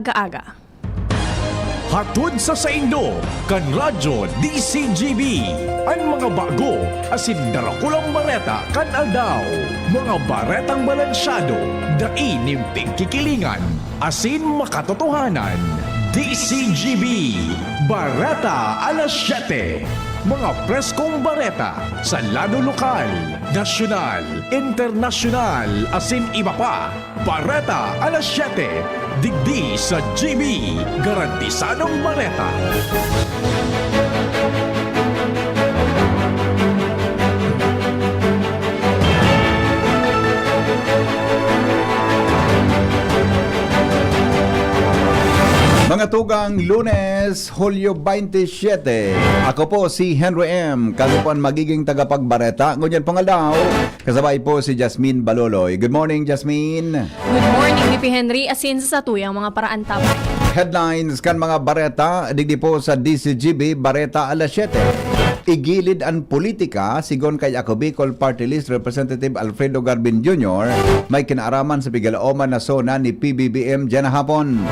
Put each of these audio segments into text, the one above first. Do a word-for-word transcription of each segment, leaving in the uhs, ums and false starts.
Kaaga. Hatod sa saindo, kan Radyo D C G B, an mga bago asin darakulang bareta kan aldaw. Mga baretang balansyado, dai nin pigkikilingan, asin makatotohanan. D C G B, Bareta alas siyete. Mga preskong bareta sa lado lokal, nasyonal, internasyonal, asin iba pa. Bareta alas siyete, digdi sa G B, garantisadong bareta. Mga tugang, Lunes, Hulyo twenty-seven. Ako po si Henry M. Kami po ang magiging tagapagbareta ngunyan pong aldaw. Kasabay po si Jasmine Baloloy. Good morning, Jasmine. Good morning, V P Henry. Asin sa satuyang mga paraantabay. Headlines kan mga bareta, digdi po sa D C G B, Bareta alas siyete. Igilid an politika, sigon kay Ako Bicol Party List Representative Alfredo Garbin Junior, may kinaaraman sa pigalaoman na SONA ni P B B M diyan na hapon.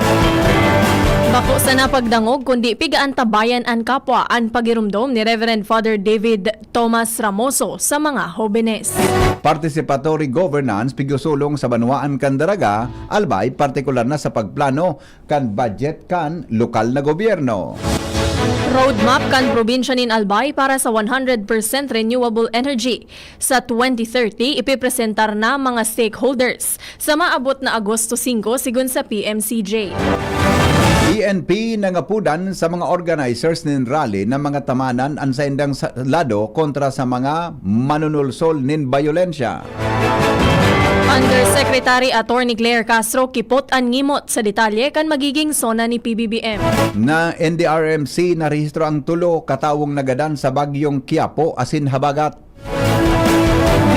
Bako sana pagdangog, kundi pigaantabayan an kapwa, an pagiromdom ni Reverend Father David Thomas Ramoso sa mga hobenes. Participatory governance, pigsusulong sa banwaan kan Daraga, Albay, partikular na sa pagplano kan budget kan lokal na gobyerno. Roadmap kan probinsya nin Albay para sa one hundred percent renewable energy. Sa twenty thirty, ipipresentar na mga stakeholders sa maabot na Agosto singko, sigon sa P M C J. P N P nangapodan sa mga organizers nin rally na mga tamanan an saindang sa-, lado kontra sa mga manunulsol nin bayolensya. Undersecretary Attorney Claire Castro kipot an ngimot sa detalye kan magiging SONA ni P B B M. Na N D R M C narehistro ang tulo katawong nagadan sa Bagyong Quiapo asin habagat.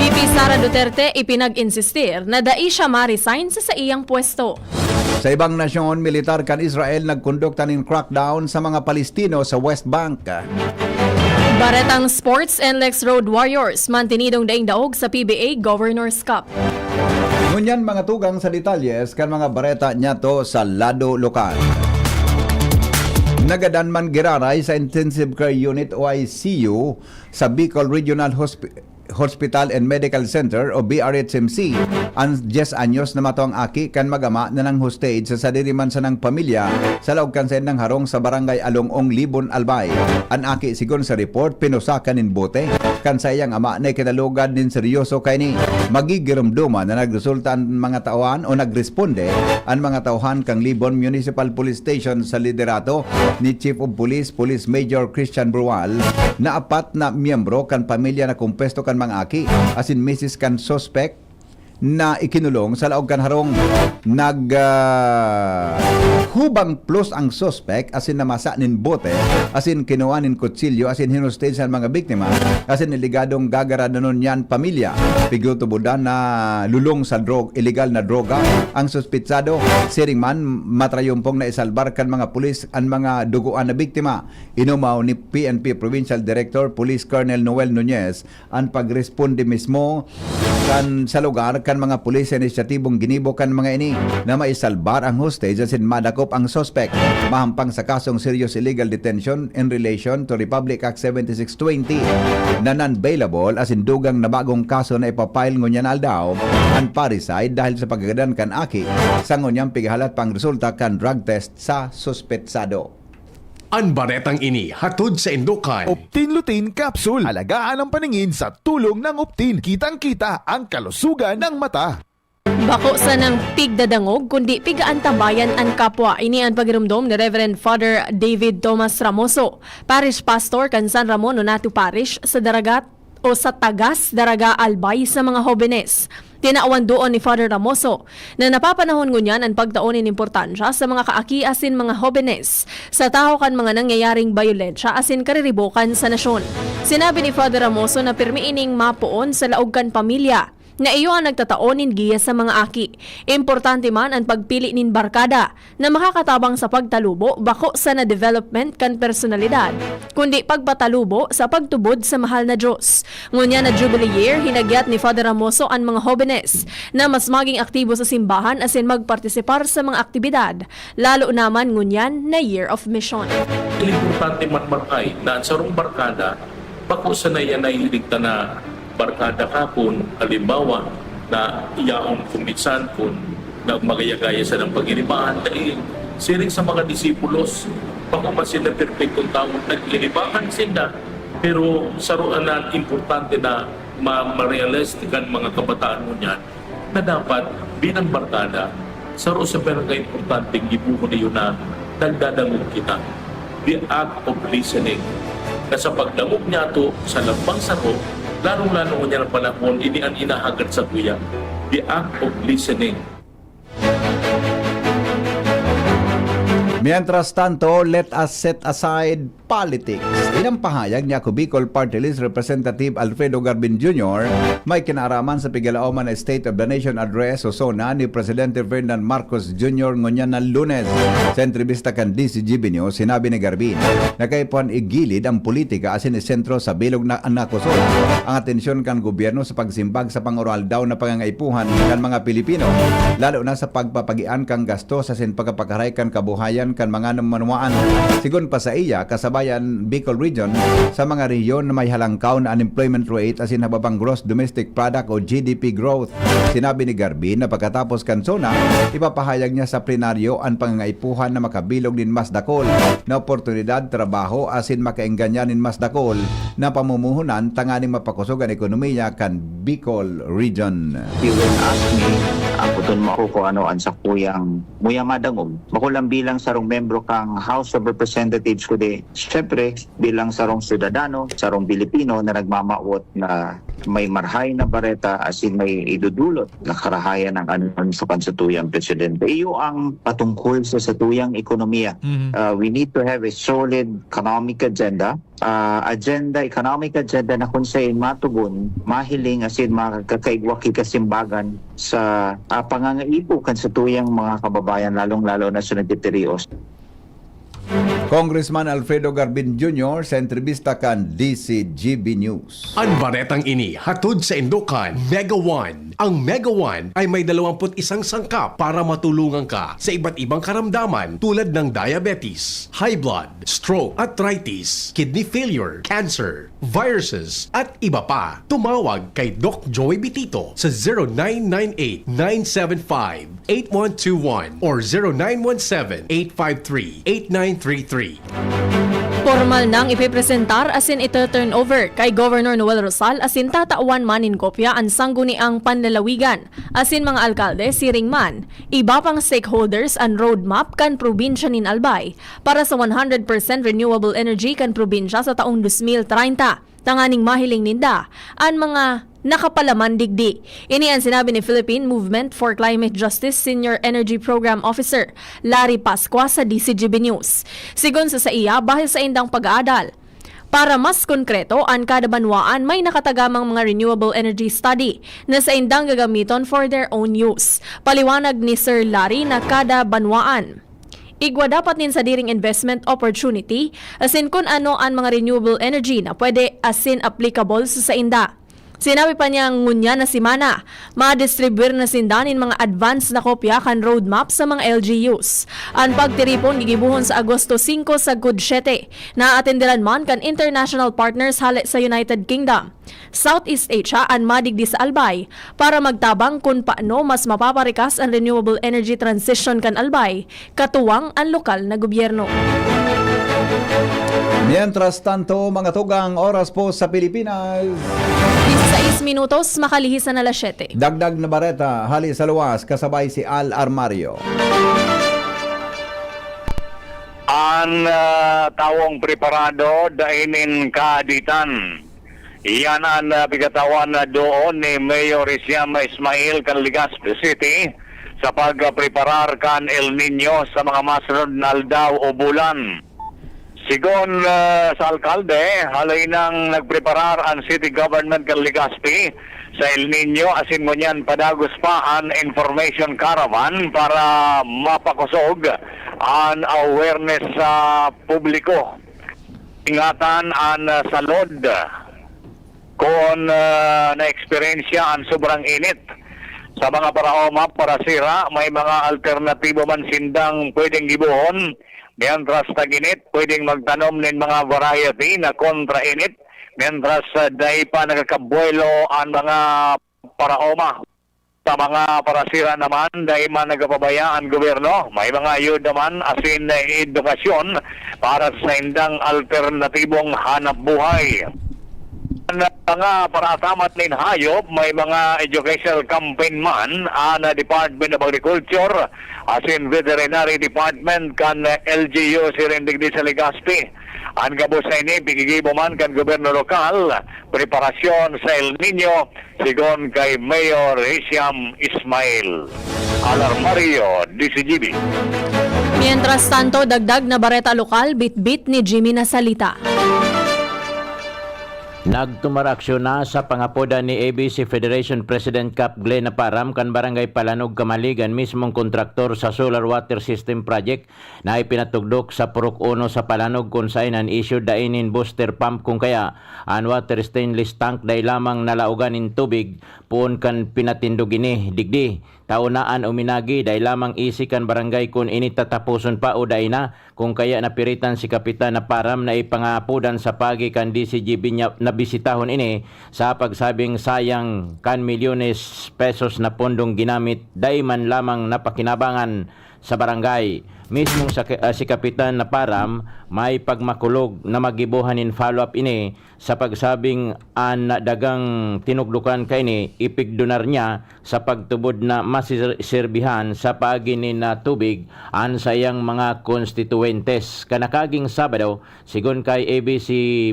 V P Sara Duterte ipinag-insistir na dai siya ma-resign sa saiyang pwesto. Sa ibang nasyon, militar kan Israel nagkondukta nin crackdown sa mga Palestino sa West Bank. Baretang sports, N L E X Road Warriors mantinidong daing daog sa P B A Governor's Cup. Ngunyan, mga tugang sa detalyes kan mga bareta niyato sa lado lokal. Nagadan man giraray sa Intensive Care Unit o I C U sa Bicol Regional Hospi-, Hospital and Medical Center o B R H M C an dyes anyos na matuang aki kan mag-ama na nang-hostage sa sadiri man sanang pamilya sa laog kan saindang harong sa Barangay Along-ong, Libon, Albay. An aki, sigon sa report, pinusakan nin bote kan saiyang ama na ikinalugad nin seryoso kaini. Magigiromdoman na nagresulta an mga tauhan o nagresponde an mga tauhan kan Libon Municipal Police Station sa liderato ni Chief of Police, Police Major Christian Brual, na apat na miyembro kan pamilya na kompuesto kan mga aki asin misis kan suspek na ikinulong sa laog kan harong. Nag, ah, hubang plus ang suspek asin namasa nin bote asin kinua nin kutsilyo asin hinostage an mga biktima asin alegadong gagaradanon niyan pamilya. Pigtutubodan na lulong sa drog-, iligal na droga ang suspetsado. Siring man, matrayompong naisalbar kan mga pulis an mga dugoan na biktima. Inumaw ni P N P Provincial Director Police Colonel Noel Nunez an pagresponde mismo kan sa lugar kan mga pulis sa inisyatibong ginibo kan mga ini na maisalbar ang hostage asin madakop ang suspek. Mahampang sa kasong serious illegal detention in relation to Republic Act seventy-six twenty na non-bailable asin dugang na bagong kaso na ipapile ngunyan na aldaw an parricide dahil sa pagkagadan kan aki sa ngunyan pigahalat pang resulta kan drug test sa suspetsado. An baretang ini hatod saindo kan Optin Lutein Capsule. Alagaan ang paningin sa tulong ng Optin. Kitang-kita ang kalusugan ng mata. Bako sanang pigdadangog, kundi pigaantabayan an kapwa. Ini an pagiromdom ni Reverend Father David Thomas Ramoso, Parish Pastor kan San Ramon Nonato Parish sa Daragat o sa Tagas, Daraga, Albay sa mga hobenes. Tinawan duon ni Father Ramoso na napapanahon ngunyan an pagtao nin importansya sa mga kaaki asin mga hobenes sa tahaw kan mga nangyayaring bayolensya asin kariribokan sa nasyon. Sinabi ni Father Ramoso na pirmi ining mapoon sa laog kan pamilya na iyo an nagtatao nin giya sa mga aki. Importante man an pagpili nin barkada na makakatabang sa pagtalubo, bako sana development kan personalidad, kundi pagpatalubo sa pagtubod sa mahal na Dios. Ngunyan na Jubilee Year, hinagyat ni Father Ramoso an mga hobenes na mas maging aktibo sa simbahan asin magpartisipar sa mga aktibidad, lalo na man ngunyan na Year of Mission. Importante man, Markay, na an sarong barkada, bako sana iyan nahihiling ta na barkada ka kun, halimbawa, na yaon kun minsan kun na magaya-gaya sa nang pagiribahan, dahil siring sa mga disipulos, bako man sinda perpektong tawo, nag-iribahan sinda. Pero saro na importante na ma-, ma-realize kan mga kabataan mo niyan, na dapat bilang barkada, saro sa pinakaimportanteng gibohon niyo na nagdadangog kita. The act of listening. Na sa pagdangog niyato sa lambang saro, lalong-lalo ngunyan na panahon, ini an inahagad sa tuya. The act of listening. Mientras tanto, let us set aside politics. Inang pahayag ni Ako Bicol Party List Representative Alfredo Garbin Junior may kinaaraman sa pigalaoman na State of the Nation Address o SONA ni Presidente Ferdinand Marcos Junior ngunyan na Lunes. Sa entrebista kan D C G B News, sinabi ni Garbin na kaipuhan igilid ang politika asin isentro sa bilog na, na kusog ang atensyon kan gobyerno sa pagsimbag sa pang-aroaldaw na pangangaipuhan kan mga Pilipino, lalo na sa pagpapagian kan gastos asin pagkapakaray kan kabuhayan kan mga manuwaan. Sigon pa sa iya, kasabay an Bicol Region sa mga rehiyon na may halangkaw na unemployment rate asin hababang gross domestic product o G D P growth. Sinabi ni Garbin na pagkatapos kan SONA, ipapahayag niya sa plenaryo an pangangaipuhan na makabilog nin mas dakul na oportunidad trabaho asin makaengganyan nin mas dakul na pamumuhunan tanganing mapakosog an ekonomiya kan Bicol Region. You will ask me, akoton mo ako kung ano ang sakuyang muya madangog. Bako lang bilang sarong membro kang House of Representatives, kundi, syempre, bilang sarong siudadano, sarong Pilipino na nagmamawot na may marahay na bareta, asin may idudulot na karahayan ang anunsyo kan satuyang presidente. Iyo ang patungkol sa satuyang ekonomiya. Mhm. Uh, we need to have a solid economic agenda, ah, agenda, economic agenda na kun saen matugon, mahiling asin makakaigwa ki kasimbagan sa, ah, pangangaipo kan satuyang mga kababayan, lalong-lalo na sa nagtitirios. Congressman Alfredo Garbin Junior sa entrebista kan D C G B News. An baretang ini hatod saindo kan Mega One. Ang Mega One ay may dalawampu't isang sangkap para matulungan ka sa iba't ibang karamdaman tulad ng diabetes, high blood, stroke, arthritis, kidney failure, cancer, viruses, at iba pa. Tumawag kay Doc Joey Bitito sa zero nine nine eight, nine seven five, eight one two one or zero nine one seven, eight five three, eight nine three three. Pormal nang ipipresentar asin ito-turnover kay Governor Noel Rosal asin tatawan man nin kopya an Sangguniang Panlalawigan asin mga alkalde, siring man iba pang stakeholders an roadmap kan probinsya nin Albay para sa one hundred percent renewable energy kan probinsya sa taong dos mil treinta, tanganing mahiling ninda an mga nakapalaman digdi. Ini an sinabi ni Philippine Movement for Climate Justice Senior Energy Program Officer Larry Pascua sa D C G B News. Sigon sa saiya, bahel sa indang pag-aadal, para mas konkreto, an kada banwaan may nakatagamang mga renewable energy study na saindang gagamiton for their own use. Paliwanag ni Sir Larry na kada banwaan igwa dapat nin sadiring investment opportunity asin kun ano an mga renewable energy na pwede asin applicable sa sainda. Sinabi pa niya, ngunyan na semana, madistribuir na sinda nin mga advance na kopya kan roadmap sa mga L G Us. An pagtiripon gigibohon sa Agosto singko sagkod siyete. Naaatenderan man kan international partners hale sa United Kingdom, Southeast Asia an madigdi sa Albay para magtabang kun paano mas mapaparikas an renewable energy transition kan Albay katuwang an lokal na gobyerno. Mientras tanto, mga tugang, oras po sa Pilipinas, disisais minutos, makalihis na alas siyete. Dagdag na bareta hali sa luwas, kasabay si Al Armario. An, ah, tawong preparado dai nin kaaditan. Iyan an, ah, pigkatawan na doon ni Mayor Isiama Ismail kan Legazpi City sa pagpreparar kan El Niño sa mga masunod na aldaw o bulan. Sigon, ah, sa alkalde, halay nang nagpreparar an city government kan Legazpi sa El Niño, asin ngunyan padagos pa an information caravan para mapakosog an awareness sa publiko. Ingatan an, ah, salod kun, ah, naeksperyensya an sobrang init. Sa mga paraoma, parasira, may mga alternatibo man sindang pwedeng gibohon. Mientras tag-init, pwedeng magtanom nin mga variety na kontra-init. Mientras, ah, dai pa nagkakabuelo an mga paraoma. Sa mga parasira naman, dai man nagpapabaya an gobyerno. May mga ayuda man asin edukasyon para sa saindang alternatibong hanapbuhay. An mga paraataman nin hayop, may mga educational campaign man an Department of Agriculture asin Veterinary Department kan L G U siring digdi sa Legazpi. An gabos na ini, gigibo man kan gobyerno lokal, preparasyon sa El Niño, sigon kay Mayor Hisham Ismail. Alarmario, D C G B. Mientras tanto, dagdag na bareta lokal, bitbit ni Jimmy Nasalita. Nagtumar aksyon na sa pangapodan ni A B C Federation President Kap Glenn Naparam kan Barangay Palanog, Camaligan, mismong kontraktor sa Solar Water System Project na ipinatugdok sa Purok Uno sa Palanog, kun saen an isyu dai nin booster pump, kun kaya an water stainless tank dai lamang nalaogan nin tubig poon kan pinatindog ini digdi. Taon na an uminagi, dai lamang isik kan barangay kun ini tataposon pa o dai na, kun kaya napiritan si Kapitan Naparam na ipangapodan sa pagi kan D C G B niya na bisitahon ini sa pagsabing sayang kan milyones pesos na pondong ginamit, dai man lamang napakinabangan sa barangay. Mismong sa, ah, si Kapitan Naparam may pagmakulog na magibohan nin follow-up ini sa pagsabing an dagang tinugdokan kaini ipigdonar niya sa pagtubod na masiserbihan sa paagi nin, ah, tubig an saiyang mga konstituwentes. Kan nakaging Sabado, sigon kay A B C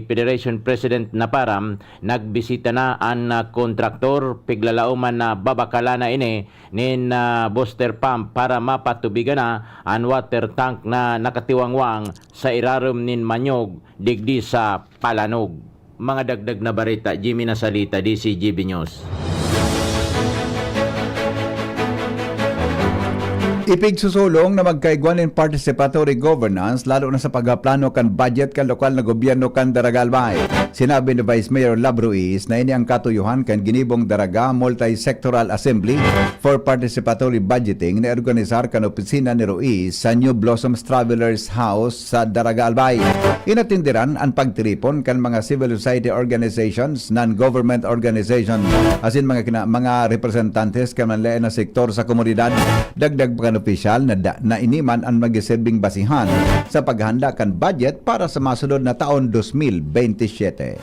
Federation President Naparam, nagbisita na an, ah, kontraktor, piglalaoman na babakalan na ini nin, ah, booster pump para mapatubigan na an water tank na nakatiwangwang sa irarom nin manyog digdi sa Palanog. Mga dagdag na bareta, Jimmy Nasalita, D C G B News. Ipigsusulong na magkaigwa nin participatory governance, lalo na sa pagpaplano kan budget kan lokal na gobyerno kan Daraga Albay. Sinabi ni Vice Mayor Lab Ruiz na ini an katuyohan kan ginibong Daraga Multi-Sectoral Assembly for Participatory Budgeting na inorganisar kan opisina ni Ruiz sa New Blossoms Travelers House sa Daraga Albay. Inatenderan an pagtiripon kan mga civil society organizations, non-government organization, asin mga kina-, mga representantes kan manlaen na sektor sa komunidad. Dagdag pa kan opisyal na da-, na ini man an magsiserbing basihan sa paghanda kan budget para sa masunod na taon, dos mil bente siyete.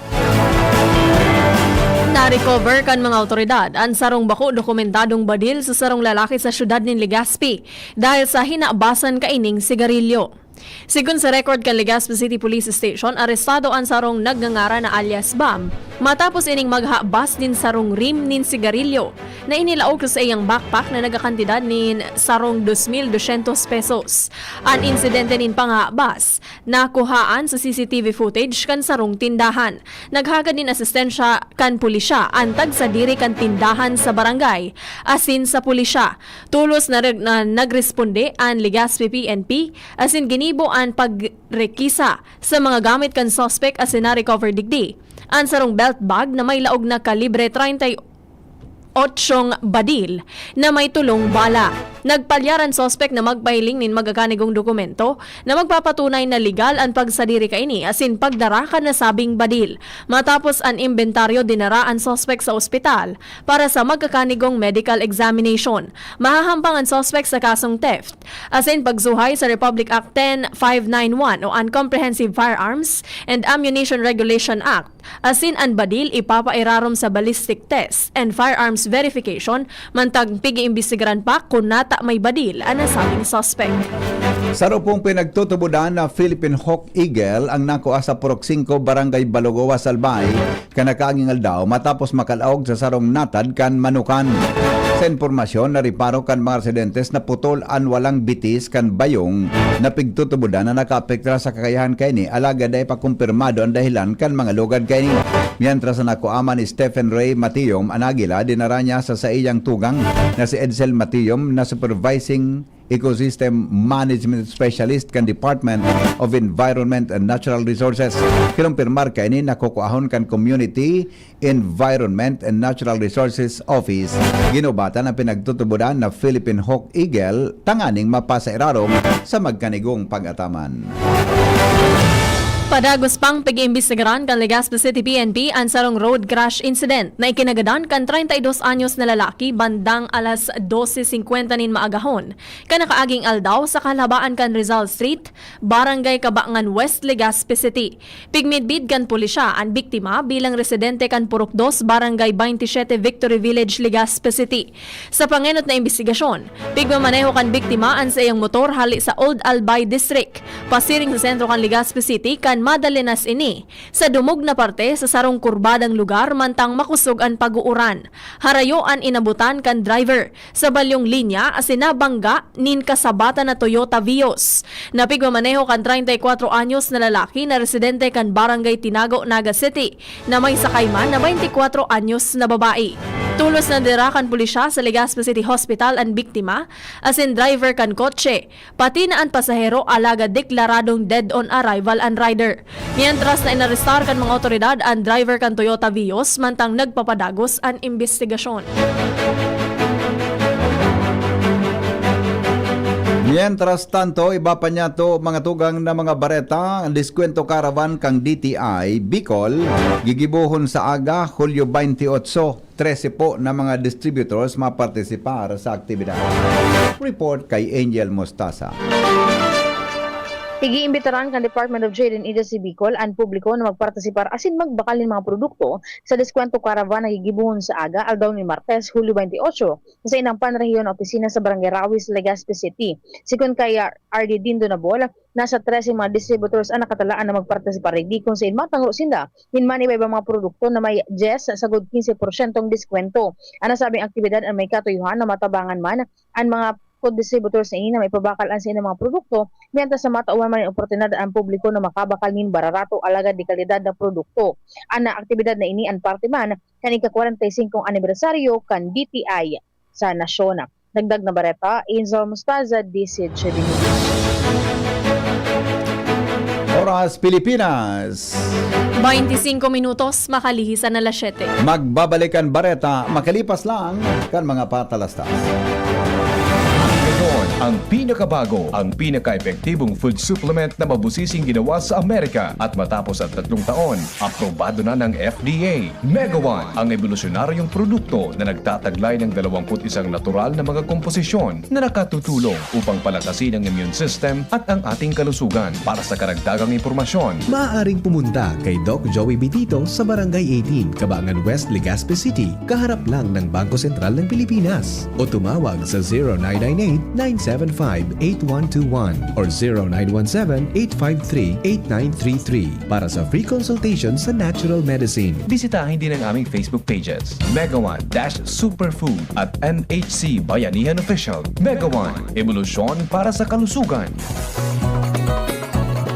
Na-recover kan mga awtoridad an sarong bako dokumentadong badil sa sarong lalaki sa siyudad nin Legazpi dahil sa hinabasan kaining sigarilyo. Sigon sa record kan Legazpi City Police Station, arestado an sarong nagngangaran na alias Bam, matapos ining maghabas nin sarong rim nin sigarilyo na inilaog sa saiyang backpack na nagkakantidad nin sarong dos mil dosyentos pesos. An insidente nin panghabas, nakuhaan sa C C T V footage kan sarong tindahan. Naghagad nin asistensya kan pulisya an tagsadiri kan tindahan sa barangay asin sa pulisya. Tolos na reg-, na nagresponde an Legazpi P N P asin ginibo an pagrekisa sa mga gamit kan suspek asin na-recover digdi an sarong belt bag na may laog na kalibre treinta y ocho badil na may tolong bala. Nagpalyar an suspek na magpahiling nin magakanigong dokumento na magpapatunay na legal an pagsadiri kaini asin pagdara kan nasabing badil. Matapos an imbentaryo, dinara an suspek sa ospital para sa magkakanigong medical examination. Mahahampang an suspek sa kasong theft asin pagsuhay sa Republic Act ten five nine one o an Comprehensive Firearms and Ammunition Regulation Act. Asin an badil ipapairarom sa ballistic test and firearms verification, mantang pig-iimbestigaran pa kun nata may badil an nasabing suspek. Saro pong pinagtutubodan na Philippine Hawk Eagle ang nakua sa Purok Singko, Barangay Balogowas, Albay, kan nakaaging aldaw matapos makalaog sa sarong natad kan manukan. Sa impormasyon, nariparo kan mga residentes na putol an walang bitis kan bayong na pigtutubodan na nakaapektar sa kakayahan kaini, alagad dai pa kumpirmado an dahilan kan mga lugad kaini. Mientras na nakuaman ni Stephen Ray Matiyom an agila, dinara niya sa saiyang tugang na si Edsel Matiyom na Supervising Ecosystem Management Specialist kan Department of Environment and Natural Resources. Kinumpirmar kaini na kukuahon kan Community Environment and Natural Resources Office. Ginubatan ang pinagtutubodan na Philippine Hawk Eagle tanganing mapasairarom sa magkanigong pag-ataman. Padagos pang pag-iimbestigaran kan Legazpi City P N P an sarong road crash incident na ikinagadan kan treinta y dos anyos na lalaki bandang alas dose singkwenta nin maagahon kan nakaaging aldaw sa kahalabaan kan Rizal Street, Barangay Cabangan West, Legazpi City. Pigmidbid kan pulisya an biktima bilang residente kan Purok Dos, Barangay Baynte Siete, Victory Village, Legazpi City. Sa pangenot na imbestigasyon, pigmamaneho kan biktima an saiyang motor hali sa Old Albay District, pasiring sa sentro kan Legazpi City kan madalinas ini, sa dumog na parte sa sarong kurbadang lugar mantang makosog an pag-uuran. Harayo an inabotan kan driver sa balyong linya asin nabangga nin kasabatan na Toyota Vios. Napigmamaneho kan treinta y cuatro anyos na lalaki na residente kan Barangay Tinago, Naga City, na may sakay man na baynti kwatro anyos na babae. Tolos na dinara kan pulisya sa Legazpi City Hospital an biktima asin driver kan kotse, pati na an pasahero, alagad deklaradong dead on arrival an rider. Mientras na inarestar kan mga otoridad an driver kan Toyota Vios mantang nagpapadagos an imbestigasyon. Mientras tanto, iba pa niyato, mga tugang na mga bareta, ang Deskwento Caravan kan D T I Bicol, gigibohon sa aga, Hulyo baynte otso, trese po na mga distributors mapartisipar sa aktibidad. Report kay Angel Mostaza. Igiimbitaran kan Department of Trade and Industry Bicol an publiko na magpartisipar asin magbakal nin mga produkto sa Deskwento Caravan na gigibohon sa aga, aldaw nin Martes, Hulyo baynte otso, sa saindang panrehiyon na opisina sa Barangay Rawis, Legazpi City. Sigon kay R D Dindo Nabol, nasa trese mga distributors an nakatalaan na magpartisipar digdi, kun saen matangro sinda nin man iba-ibang mga produkto na may dyes sagkod kinse porsyentong diskwento. An nasabing aktibidad an may katuyuhan na matabangan man an mga distributors na ini na maipabakal an saindang mga produkto, mientras na matao man nin oportunidad an publiko na makabakal nin bararato alagad de kalidad na produkto. An aktibidad na ini an parte man kan ika-kwarenta y singkong anibersaryo kan D T I sa nasyon. Dagdag na bareta, Angel Mostaza, D C H News. Oras Pilipinas. Baynte singko minutos, makalihis an alas siyete. Magbabalik an bareta makalipas lang kan mga patalastas. Ngayon, ang pinakabago, ang pinaka-epektibong food supplement na mabusising ginawa sa Amerika at matapos ang tatlong taon, aprobado na ng F D A. Mega One, ang ebolusyonaryong produkto na nagtataglay ng dalawampu't isang natural na mga komposisyon na nakatutulong upang palakasin ang immune system at ang ating kalusugan. Para sa karagdagang impormasyon, maaaring pumunta kay Doc Joey Bitito sa Barangay eighteen, Cabangan West, Legazpi City, kaharap lang ng Bangko Sentral ng Pilipinas, o tumawag sa zero nine nine eight, nine seven five, eight one two one or zero nine one seven, eight five three, eight nine three three para sa free consultation sa natural medicine. Bisitahin din ang aming Facebook pages, Mega One dash Superfood at M H C Bayanihan Official. Mega One, ebolusyon para sa kalusugan.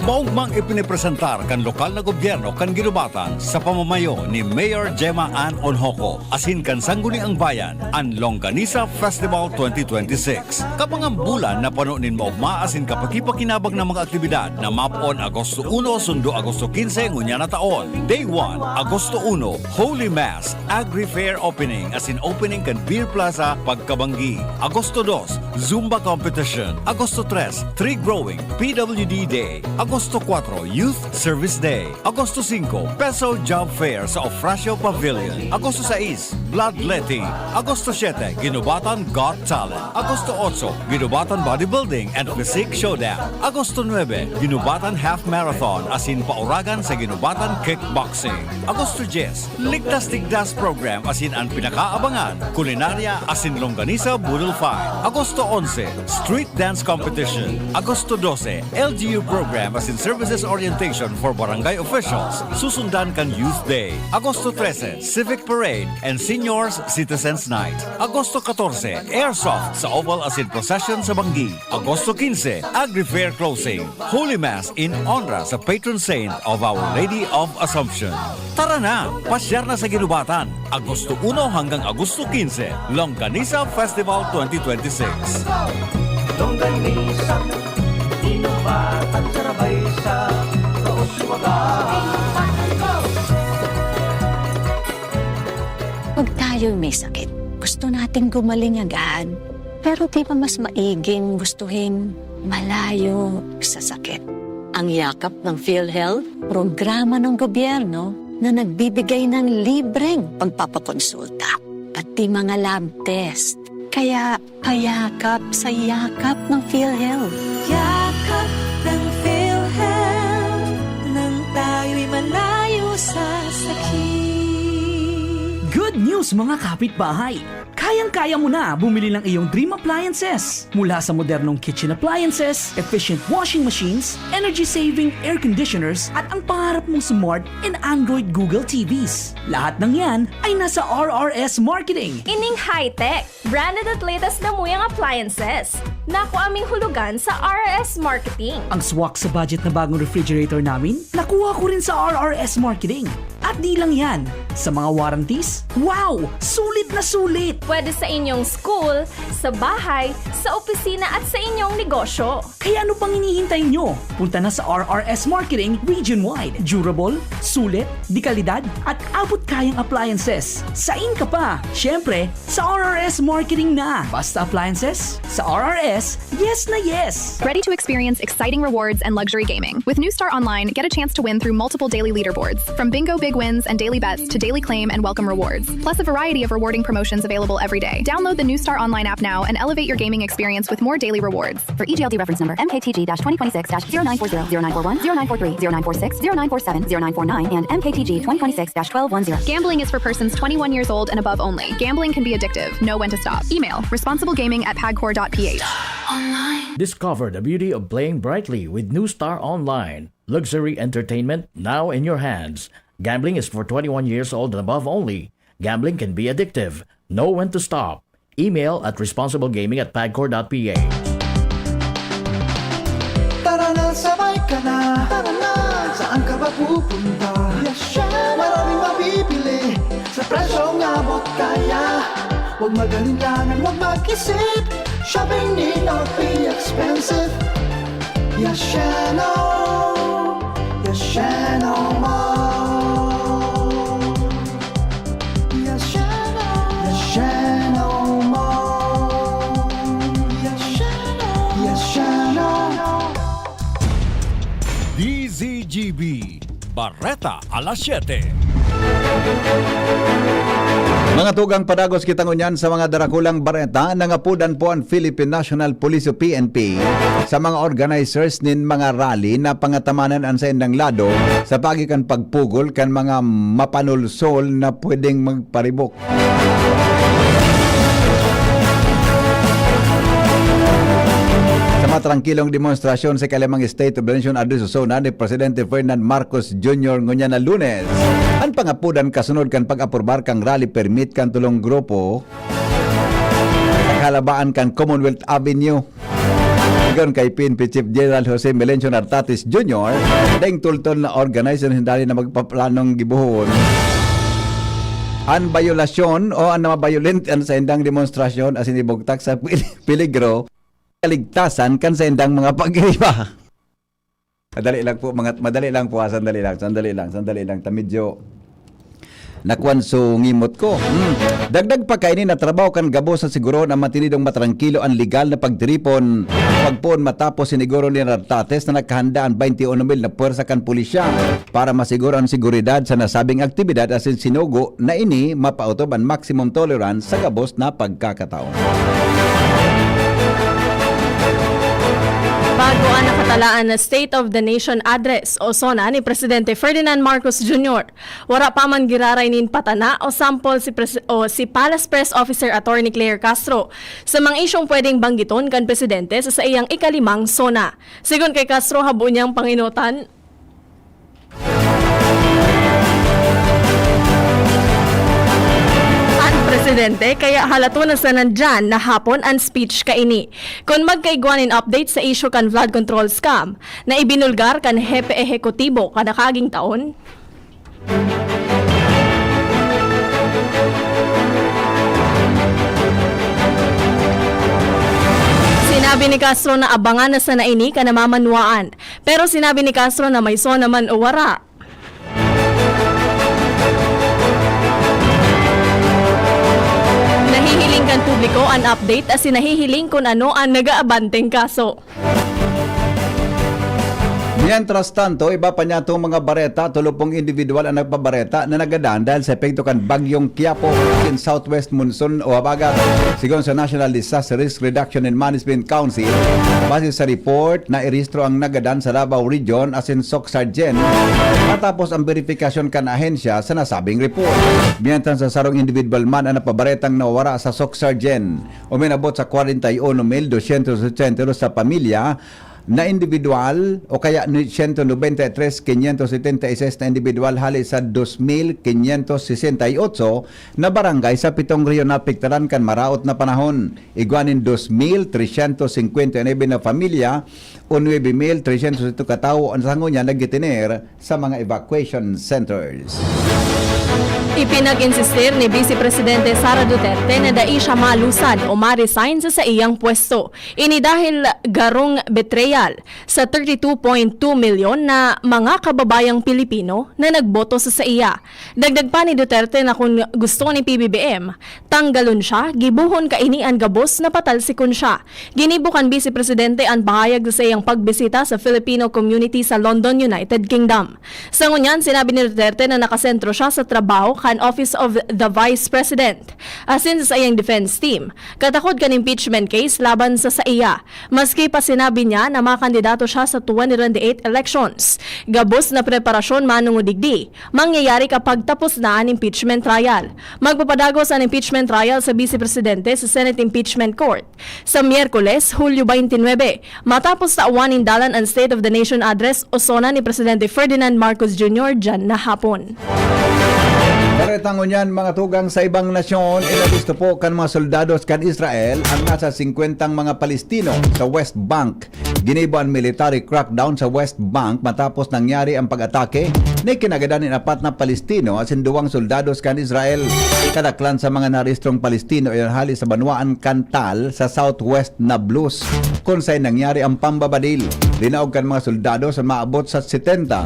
Maugmang ipinipresentar kan lokal na gobyerno kan Guinobatan sa pamamayo ni Mayor Gemma Ann Onhoco asin kan Sangguniang Bayan an Longganisa Festival twenty twenty-six. Kabangang bulan na pano nin maogma asin kapakipakinabang na mga aktibidad na mapoon Agosto uno sundo Agosto quince ngunyan na taon. Day one, Agosto uno, Holy Mass, Agri Fair Opening asin opening kan Beer Plaza pagkabanggi. Agosto dos, Zumba Competition. Agosto tres, Tree Growing, P W D Day. Agosto kuwatro, Youth Service Day. Agosto singko, Peso Job Fair sa Ofracio Pavilion. Agosto sais, Bloodletting. Agosto siyete, Guinobatan Got Talent. Agosto otso, Guinobatan Bodybuilding and Physique Showdown. Agosto nuebe, Guinobatan Half Marathon asin pauragan sa Guinobatan Kickboxing. Agosto dyes, Ligtas Tigdas Program asin an pinakaabangan, Kulinarya asin Longganisa Boodle Fight. Agosto onse, Street Dance Competition. Agosto dose, L G U Program asin Services orientation for barangay officials, susundan kan Youth Day. Agosto trese, Civic Parade and Seniors Citizens Night. Agosto katorse, Airsoft sa Oval Asin Procession sa Banggi. Agosto kinse, Agri Fair Closing. Holy Mass in honra sa patron saint of Our Lady of Assumption. Tara na! Pasyar na sa Ginubatan, Agosto uno hanggang Agosto kinse, Longganisa Festival twenty twenty-six. Longganisa, Ginubatan, sarabay sa Kauswagan. Pag tayo'y may sakit, gusto nating gumaling agad. Pero di ba mas maiging gustuhin malayo sa sakit? Ang Yakap ng PhilHealth, programa ng gobyerno na nagbibigay ng libreng pagpapakonsulta, pati mga lab test. Kaya payakap sa Yakap ng PhilHealth. Yakap ng PhilHealth, nang tayo'y malayo sa sakit. Good news, mga kapitbahay! Kayang-kaya mo na bumili ng iyong dream appliances. Mula sa modernong kitchen appliances, efficient washing machines, energy-saving air conditioners, at ang pangarap mong smart and Android Google T Vs. Lahat ng yan ay nasa R R S Marketing. Ining high-tech, branded at latest na muyang appliances. Naku aming hulugan sa R R S Marketing. Ang swak sa budget na bagong refrigerator namin, nakuha ko rin sa R R S Marketing. At di lang yan, sa mga warranties, wow! Sulit na sulit! Pwede sa inyong school, sa bahay, sa opisina at sa inyong negosyo. Kaya ano pang hinihintay nyo? Punta na sa R R S Marketing region-wide. Durable, sulit, dekalidad, at abot-kayang appliances. Sain ka pa? Siyempre, sa R R S Marketing na. Basta appliances, sa R R S, yes na yes! Ready to experience exciting rewards and luxury gaming? With New Star Online, get a chance to win through multiple daily leaderboards, from bingo big wins and daily bets to daily claim and welcome rewards, plus a variety of rewarding promotions available every day. Download the New Star Online app now and elevate your gaming experience with more daily rewards. For E G L D reference number, M K T G twenty twenty-six dash zero nine four zero, zero nine four one, zero nine four three, zero nine four six, zero nine four seven, zero nine four nine, and M K T G twenty twenty-six dash twelve one zero. Gambling is for persons twenty-one years old and above only. Gambling can be addictive. Know when to stop. Email responsiblegaming at pagcor dot P H. Discover the beauty of playing brightly with New Star Online. Luxury entertainment now in your hands. Gambling is for twenty-one years old and above only. Gambling can be addictive. Know when to stop. Email at responsiblegaming at pagcor dot P H. Tara na, sabay ka na. Tara na, saan ka ba pupunta? Maraming mabibili sa presyong abot kaya. Huwag mag-alinlangan, huwag mag-isip. Shopping need not be expensive. Yasheno, Yasheno Mall. Yasheno, Yasheno Mall. Yasheno, Yasheno. D Z G B, Bareta alas siyete. Mga tugang, padagos kita ngunyan sa mga darakulang bareta. Nangapodan po an Philippine National Police o P N P sa mga organizers nin mga rally na pangatamanan an saindang lado sa paagi kan pagpugol kan mga mapanulsol na pwedeng magparibok. Sa matrangkilong demonstrasyon sa ikalimang State of the Nation adto sa SONA ni Presidente Ferdinand Marcos Junior ngunyan na Lunes, an pangapodan kasunod kan pag-aprobar kan rally permit kan tulong grupo sa kahalabaan kan Commonwealth Avenue. Sigon kay P N P Chief General Jose Melencio Nartates Junior, daing tultol na organization hindali na magpaplanong gibohon an bayolasyon o an namabayolent an saindang demonstrasyon asin ibugtak sa pili- peligro kaligtasan kan saindang mga pag-iba. Madali lang po, mga, madali lang po, ah, sandali lang, sandali lang, sandali lang. Ta medyo nakuan so ngimot ko. Hmm. Dagdag pa kaini na trabaho kan gabos na sigurohon ang matinidong matrangkilo an legal na pagtiripon. Pagpoon matapos siniguro ni Nartates na nakahanda an twenty-one mil na pwersa kan pulisya para masiguro an seguridad sa nasabing aktibidad asin sinugo na ini mapaotob an maximum tolerance sa gabos na pagkakataon. Bago an nakatalaan na State of the Nation Address o SONA ni Presidente Ferdinand Marcos Junior, wara pa man giraray nin patana o sample si Pres-, o si Palace Press Officer Attorney Claire Castro sa mga isyong pwedeng banggiton kan presidente sa saiyang ikalimang SONA. Sigon kay Castro, habo niyang pangenotan an presidente, kaya halaton na sana diyan na hapon an speech kaini. Kun magkaigwa nin update sa isyu kan flood control scam na ibinulgar kan hepe ehekutibo kan nakaaging taon, sinabi ni Castro na abangan na sana ini kan namamanwaan. Pero sinabi ni Castro na may SONA man o wara, nahihiling kan publiko an update asin nahihiling kun ano an nag-aabanteng kaso. Mientras tanto, iba pa niyatong mga bareta, tolopong individual ang nagpabareta na nagadan dahil sa epekto kan Bagyong Quiapo asin southwest monsoon o habagat. Sigon sa National Disaster Risk Reduction and Management Council, base sa report, nairehistro ang nagadan sa Davao Region asin Soccsksargen, matapos ang verifikasyon kan ahensya sa nasabing report. Mientras, sa sarong individual man ang napabaretang nawara sa Soccsksargen. Uminabot sa kwarenta y uno mil dosyentos ochenta y dos sa pamilya na individual o kaya ni siyento nobenta y tres, quinientos setenta y seis na individual hali sa dos mil quinientos sesenta y ocho na barangay sa pitong rehiyon na apektaran kan maraot na panahon. Igwa nin dos mil tresyentos singkwenta y nuebe na pamilya o nuebe mil tresyentos ito katawo ang sango niya nagtitener sa mga evacuation centers. Ipinag-insistir ni Vice Presidente Sara Duterte na dai siya malusan o ma-resign sa saiyang pwesto. Ini dahil garong betrayal sa thirty-two point two milyon na mga kababayang Pilipino na nagboto sa saiya. Dagdag pa ni Duterte na kun gusto ni P B B M, tanggalon siya, gibohon kaini an gabos na patalsikon siya. Ginibo kan Vice Presidente an pahayag sa saiyang pagbisita sa Filipino community sa London, United Kingdom. Sa ngunyan, sinabi ni Duterte na nakasentro siya sa trabaho kan Office of the Vice President, asin sa saiyang defense team, katakod kan impeachment case laban sa saiya. Maski pa sinabi niya na makandidato siya sa twenty twenty-eight elections, gabos na preparasyon manongod digdi mangyayari kapag tapos na an impeachment trial. Magpapadagos an impeachment trial sa Vice Presidente sa Senate Impeachment Court sa Miyerkules, Hulyo twenty-nine, matapos tawan nin dalan an State of the Nation Address o SONA ni Presidente Ferdinand Marcos Junior diyan na hapon. Baretang ngunyan, mga tugang, sa ibang nasyon, inaresto po kan mga soldados kan Israel ang nasa singkwentang mga Palestino sa West Bank. Ginibo an military crackdown sa West Bank matapos nangyari ang pag-atake na ikinagadan nin apat na Palestino asin duwang soldados kan Israel. Kadaklan sa mga narestrong Palestino iyan hali sa banwaan kan Tal sa southwest Nablus, kun saen nangyari ang pambabadil. Linaog kan mga soldados na maabot sa setenta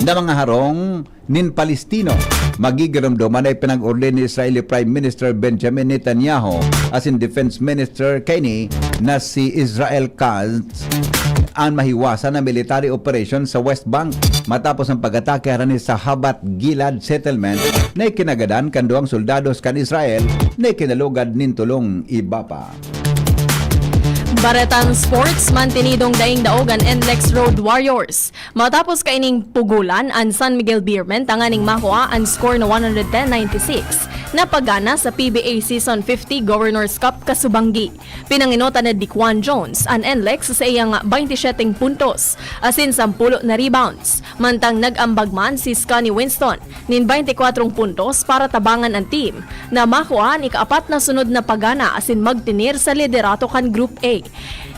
na mga harong nin Palestino. Magigiromdoman na ipinag-order ni Israeli Prime Minister Benjamin Netanyahu asin Defense Minister kaini na si Israel Katz an mahiwasan na military operation sa West Bank matapos ang pag-atake harani sa Habat Gilad settlement na ikinagadan kan duwang soldados kan Israel na ikinalugad nin tolong iba pa. Baretang sports, mantinidong daing daog an NLEX Road Warriors. Matapos kaining pugulan an San Miguel Beermen tanganing makua an score na one hundred ten ninety-six, napagana sa P B A Season fifty Governor's Cup kasubanggi. Pinangenotan ni Diquan Jones an NLEX sa saiyang baynte siyeteng puntos asin sampulo na rebounds, mantang nag-ambag man si Scunny Winston nin baynte kwatro puntos para tabangan an team na makua an ikaapat na sunod na pagana asin magtener sa liderato kan Group A.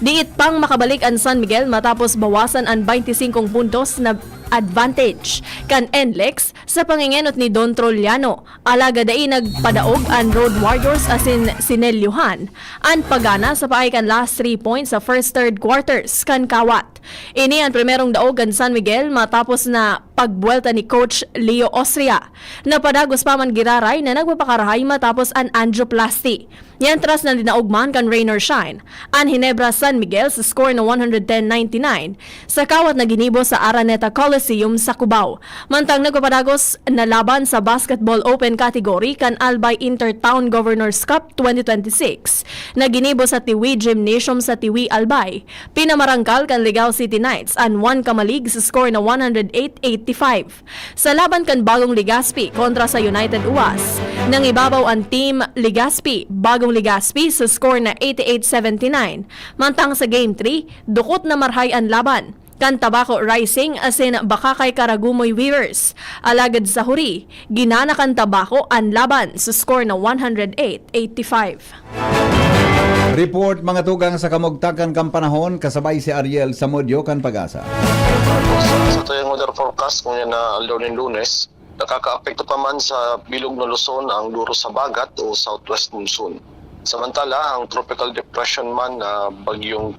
Diit pang makabalik an San Miguel matapos bawasan an baynte singkong puntos na advantage kan NLEX sa pangengenot ni Don Trollano, alagad dai nagpadaog an Road Warriors asin sinelyohan an pagana sa paagi kan last three points sa first third quarters kan kawat. Ini an primerong daog kan San Miguel matapos na pagbuwelta ni Coach Leo Austria. Napadagos pa man giraray na nagpapakarahay matapos an angioplasty. Mientras na linaog man kan Rain or Shine, an Ginebra San Miguel sa score na one hundred ten ninety-nine, sa kawat na ginibo sa Araneta Coliseum sa Cubao. Mantang nagpapadagos na laban sa Basketball Open category kan Albay Intertown Governors Cup twenty twenty-six na ginibo sa Tiwi Gymnasium sa Tiwi, Albay, pinamarangkal kan Ligao City Knights an One Kamalig sa score na one hundred eight eighty-five. Sa laban kan Bagong Legazpi kontra sa United Uwas, nangibabaw an Team Legazpi, Bagong Legazpi, sa score na eighty-eight seventy-nine. Mantang sa Game three, dukot na marhay an laban kan Tabaco Rising asin Bakakay Karagumoy Weavers. Alagad sa huri, ginana kan Tabaco an laban sa score na one hundred eight eighty-five. Report, mga tugang, sa kamugtakan kan panahon, kasabay si Ariel Samudio kan Pag-asa. Sa, sa tuyang weather forecast, ngayon na aldaw nin Lunes, nakakaapekto pa man sa bilog na Luzon ang Duros Habagat o southwest monsoon. Samantala, ang tropical depression man na bagyong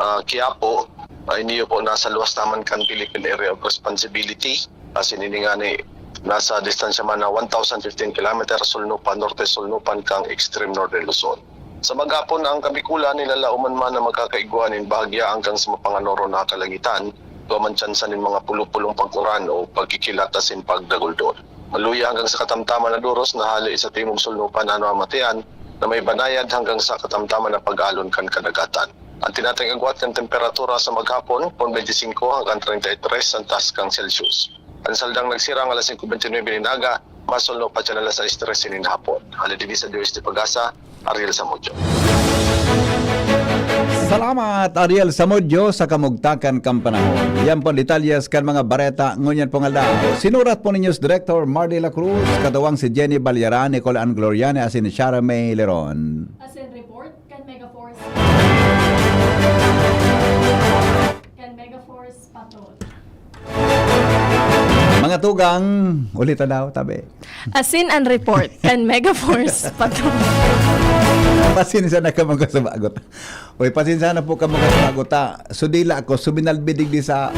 ah, Quiapo, ah, iniyo po nasa luwas naman kan Philippine Area of Responsibility. Asin ini ngani nasa distansya man na one thousand fifteen kilometer, sulnupan, norte sulnupan kan extreme northern Luzon. Sa maghapon, ang Kabikulan, nilalaoman man na magkakaigwa nin bahagya hanggang sa mapanganoro na kalangitan, duwa man tsansa nin mga pulupulong pag-uran o pagkikilat asin pagdaguldol. Maluya hanggang sa katamtaman na duros na hali sa timog sulnupan an mamatian na may banayad hanggang sa katamtaman na pag-alon kan kadagatan. Ang tinatayong agwat kan temperatura sa maghapon, pon twenty-five hanggang treinta y tres ang taas kan Celsius. Ang saldang nagsirang alas singko bente nuebe nin aga, masulno pa siya alas sais trese nin hapon. Hali digdi sa Dios di Pag-asa, Ariel Samudio. Salamat, Ariel Samudio, sa kamugtakan kan panahon. Yan po detalyes kan mga bareta ngunyan pong aldaw. Sinurat po ni News Director Mardy La Cruz, katuwang si Jenny Balyaran, Nicole Ann Gloriane, asin Shara May Leron. Asin report kan Megaforce. Kan Megaforce Patrol. Mga tugang, ulita daw, tabi. Asin an report kan Megaforce Patrol. Pasensya na kamo ka sa bagot. Uy, pasensya na po kamo ka sa bagot, ha. Sudila ako, suminalbi digdi sa...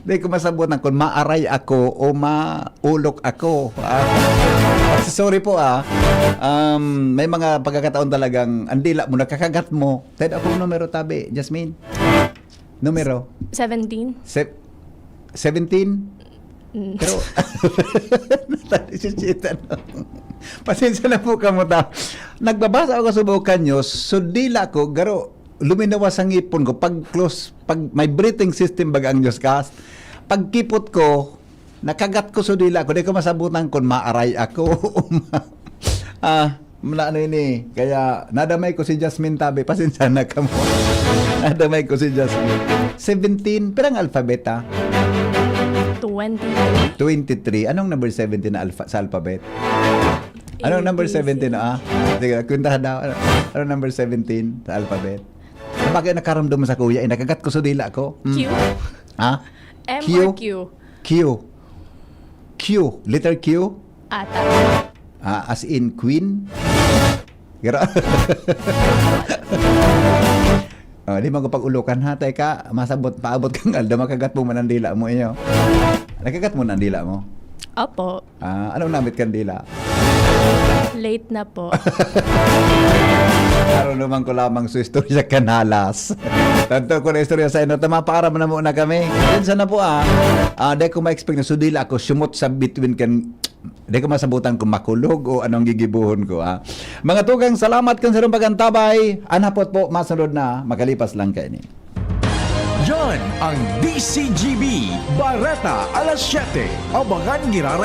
Di ko masabutan kung maaray ako o maulok ako. Ah, sorry po, ah. Um, may mga pagkakataon talagang ang dila mo, nakakagat mo. Ted, akong numero, tabi, Jasmine. Numero? Seventeen. Se- seventeen? Mm. Pero, si Chita, no? Pasensya na po kamo ta. Nagbabasa ako sa bukan nyo, so dila ko, garo, luminawas ang ngipon ko. Pag close, pag may breathing system baga ang Diyos kas, pag kipot ko, nakagat ko sa dila ko, di ko masabutan kung maaray ako. Ah, mula ano ini. Kaya nadamay ko si Jasmine, tabi. Pasensya na kamo. Nadamay ko si Jasmine. Seventeen. Pirang alphabet, ah? Twenty. Twenty-three. Anong number seventeen na alpha, sa alphabet? Anong number seventeen, ah? Sige, kwentahan daw. Ano, anong number seventeen sa alphabet? Bakit nakaramdam sa kuya? Eh, nakagat ko sa dila ko. Hmm. Q. Ha? M Q? Or Q? Q. Q. Letter Q? Ata. Ah, as in queen? Gra- Oh, di mo ko pag-ulokan, ha? Teka, masabot, paabot kang aldo, makagat mo man ang dila mo, iyo. Nakagat mo na ang dila mo? Opo. Ah, anong namit kang dila? Late na po. Naroon naman ko lamang sa istorya kanalas. Tanto ko na istorya sa inyo, tama, para na muna kami. Yan sana po, ah. Ah, di ko ma-expect na sudila ako, sumot sa between kan, di ko masabutan kung makulog o anong gigibuhon ko, ah. Mga tugang, salamat kan sarong pagantabay. Anapot po, masunod na, makalipas lang kayo ni. Yan ang D C G B, Bareta alas siyete. Abangan giraray